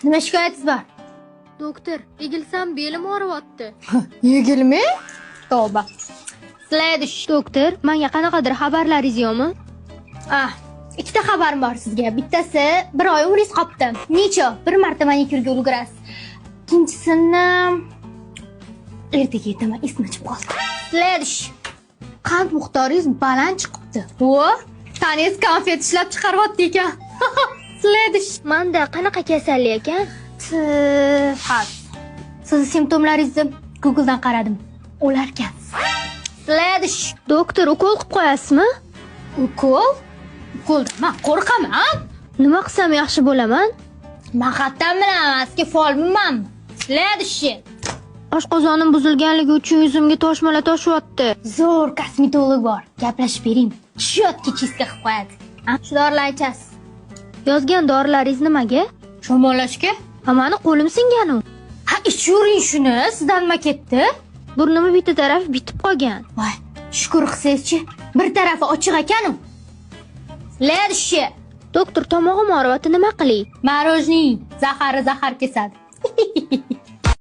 Nima shikoyatingiz bor? Doktor, egilsam belim og'riyapti. Yigirma? Tavba. Следующий. Doktor, menga qanaqadir xabarlaringiz yo'qmi? Ah, ikkita xabarim bor sizga. Bittasi, bir oy umringiz qolibdi. Necha? Bir marta manikyurga ulgurasiz. Ikkinchisini ertaga aytaman, esimdan chiqib qoldi. Следующий. Qand miqdoringiz baland chiqibdi. Vo, tanangiz konfet ishlab chiqaryapti ekan. Следующий. Manda qanaqa kasallik ekan? Ha. Sizni simptomlaringizni Google'dan qaradim. O'larkansiz. Следующий. Doktor, ukol qilib qo'yasizmi? Ukol? Ukoldan man qo'rqaman. Nima qilsam yaxshi bo'laman? Man qayerdan bilaman, sizga folbinmanmi? Следующий. Oshqozonim buzilganligi uchun yuzimga toshmalar toshyapti. Zo'r kosmetolog bor. Gaplashib bering. Чётко чистка qilib qo'yadi. Ha, shu dorilarni ichasiz. Yozgan dorilaringiz nimaga? Shamollashga? Ha, mani qo'lim singanu. Ha, ichavering shuni. Sizdan nima ketdi? Burnimni bitta tarafi bitib qolgan. Voy, shukur qilsangizchi, bir tarafi ochiq ekan-u. Следующий. Doktor, tomog'im og'riyapti, nima qilay? Мороженое zahari zahar kesadi.